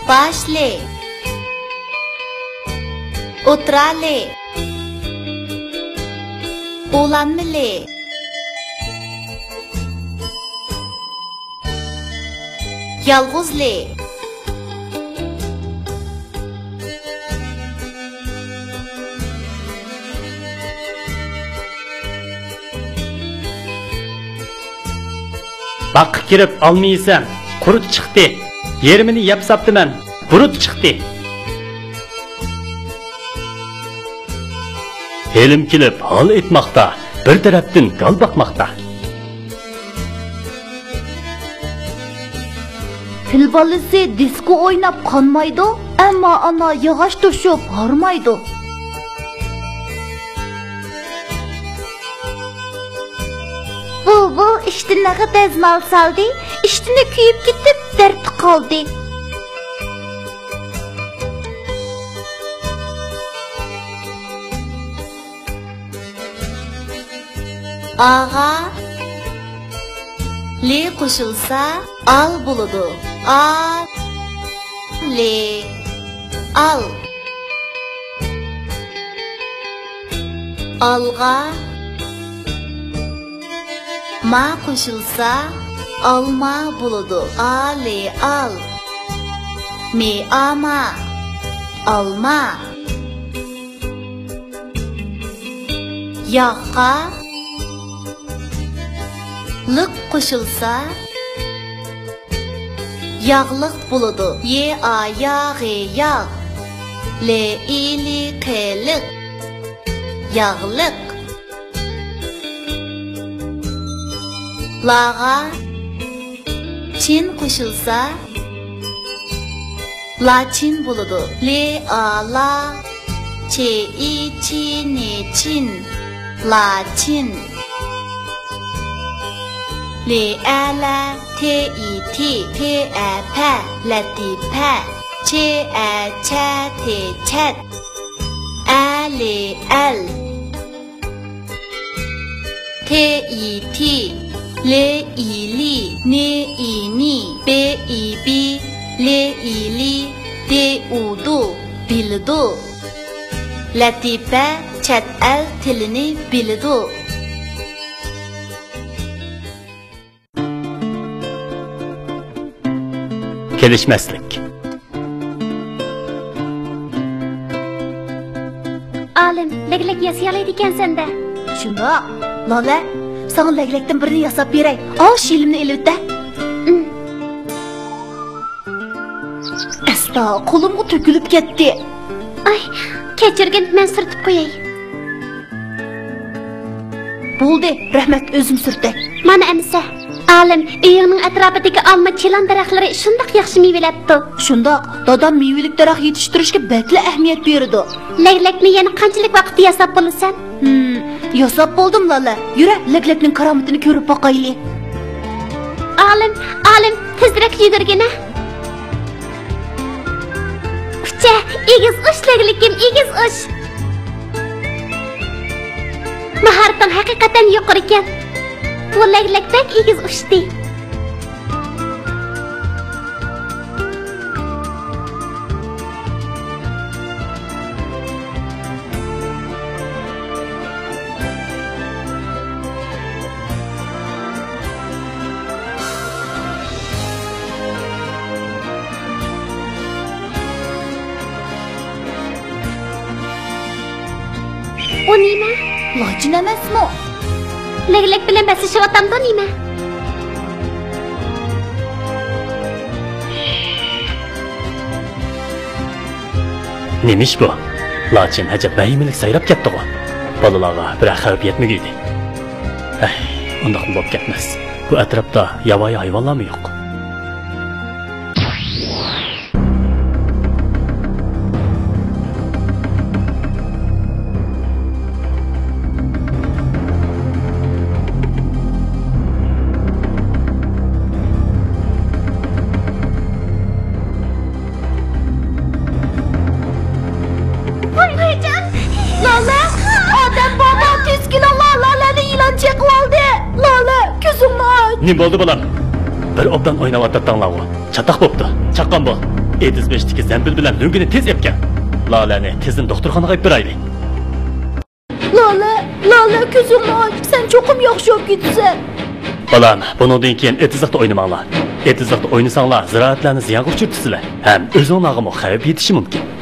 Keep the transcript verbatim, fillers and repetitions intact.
باشلى، ئوتتۇرالى، ئۇلانمىلى، يالغۇزلى. باغقا كىرىپ ئالما يېسەم، قۇرت چىقتى. يېرىمىنى يەپ ساپتىمەن، بۇرۇت چىقتى. ھېلىم كېلىپ ھال ئېيتماقتا، بىر تەرەپتىن گال باقماقتا. پىل بالىسى دىسكو ئويناپ قانمايدۇ، ئەمما ئانا ياغاچ توشۇپ ھارمايدۇ. بۇلبۇل ئىشتىنىغا دەزمال سالدى، ئىشتىنى كۆيۈپ كېتىپ دەردتە قالدى. ئاغا لى قوشۇلسا، ئال بولىدۇ. ئا، لى، ئال. ئالغا ما قوشۇلسا، ئالما بولىدۇ. ئا، لى، ئال. مى، ئا، ما. ئالما. ياغقا لىق قوشۇلسا، ياغلىق بولىدۇ. يې، ئا، يا، غې، ياغ. لې، ئى، لى، قې، لىق. ياغلىق. لاغا چىن قوشۇلسا، لاچىن بولىدۇ. لې، ئا، لا، چې، ئى، چى، نې، چىن. لاچىن. لې، ئە، لە، تې، ئى، تى، پې، ئە، پە، لەتىپە. چې، ئە، چە، تې، چەت. ئە، لې، ئەل. تې، ئى، تى، لې، ئى، لى، نې، ئى، نى، بې، ئى، بى، لې، ئى، لى، دې، ئۇ، دۇ، بىلىدۇ. لەتىپە چەت ئەل تىلىنى بىلىدۇ. كېلىشمەسلىك. ئالىم، لەگلەك ياسىيالايدىكەنسەن-دە. شۇنداق. لالە، ساڭا لەگلەكتىن بىرنى ياساپ بېرەي. ئاۋۇ شىلىمنى ئېلىۋېتە. ئىم. ئەستا، قولۇمغا تۆكۈلۈپ كەتتى. ئاي، كەچۈرگىن، مەن سۈرتۈپ قوياي. بولدى، رەھمەت، ئۆزۈم سۈرتەي. مانا ئەمىسە. ئالىم، ئۆيۈڭنىڭ ئەتراپىدىكى ئالما، چىلان دەرەخلىرى شۇنداق ياخشى مېۋىلەپتۇ. شۇنداق، دادام مېۋىلىك دەرەخ يېتىشتۈرۈشكە بەكلا ئەھمىيەت بېرىدۇ. لەگلەكنى يەنە قانچىلىك ۋاقىتتا ياساپ بولىسەن؟ ھىم، ياساپ بولدۇم، لالە. يۈرە، لەگلەكنىڭ كارامىتىنى كۆرۈپ باقايلى. ئالىم، ئالىم، تېزرەك يۈگۈرگىنە. ئۇچە، ئېگىز ئۇچ، لەگلىكىم، ئېگىز ئۇچ. ماھارىتىڭ ھەقىقەتەن يۇقىرىكەن. بۇ لەگلەك بەك ئېگىز ئۇچتى. ئۇ نېمە؟ لاچىن ئەمەسمۇ؟ لەگلەك بىلەن بەسلىشىۋاتامدۇ نېمە؟ نېمە ئىش بۇ؟ لاچىن ئەجەب ۋەھىمىلىك سايراپ كەتتىغۇ. بالىلارغا بىرەر خەۋپ يەتمىگۈيدى. ھەي، ئۇنداقمۇ بولۇپ كەتمەس. بۇ ئەتراپتا ياۋايى ھايۋانلارمۇ يوق. ۋاي، ۋايجان! لالە! ئادەم بابا، تېز كېلىڭلار، لالەنى يىلان چېقىۋالدى! لالە، كۆزۈڭنى ئاچ! نېمە بولدى، بالام؟ بىر ئوبدان ئويناۋاتاتتىڭلارغۇ. چاتاق بوپتۇ. چاققان بول. ئېتىز بېشىدىكى زەمبىل بىلەن لۆڭگىنى تېز ئېلىپ كەل. لالەنى تېزدىن دوختۇرخانىغا ئېلىپ بېرەيلى. لالە، لالە، كۆزۈڭنى ئاچ، سەن چوقۇم ياخشى بولۇپ كېتىسەن. بالام، بۇنىڭدىن كېيىن ئېتىزلىقتا ئوينىماڭلار. ئېتىزلىقتا ئوينىساڭلار، زىرائەتلەرنى زىيانغا ئۇچرىتىسىلەر ھەم ئۆزۈڭلارغىمۇ خەۋپ يېتىشى مۇمكىن.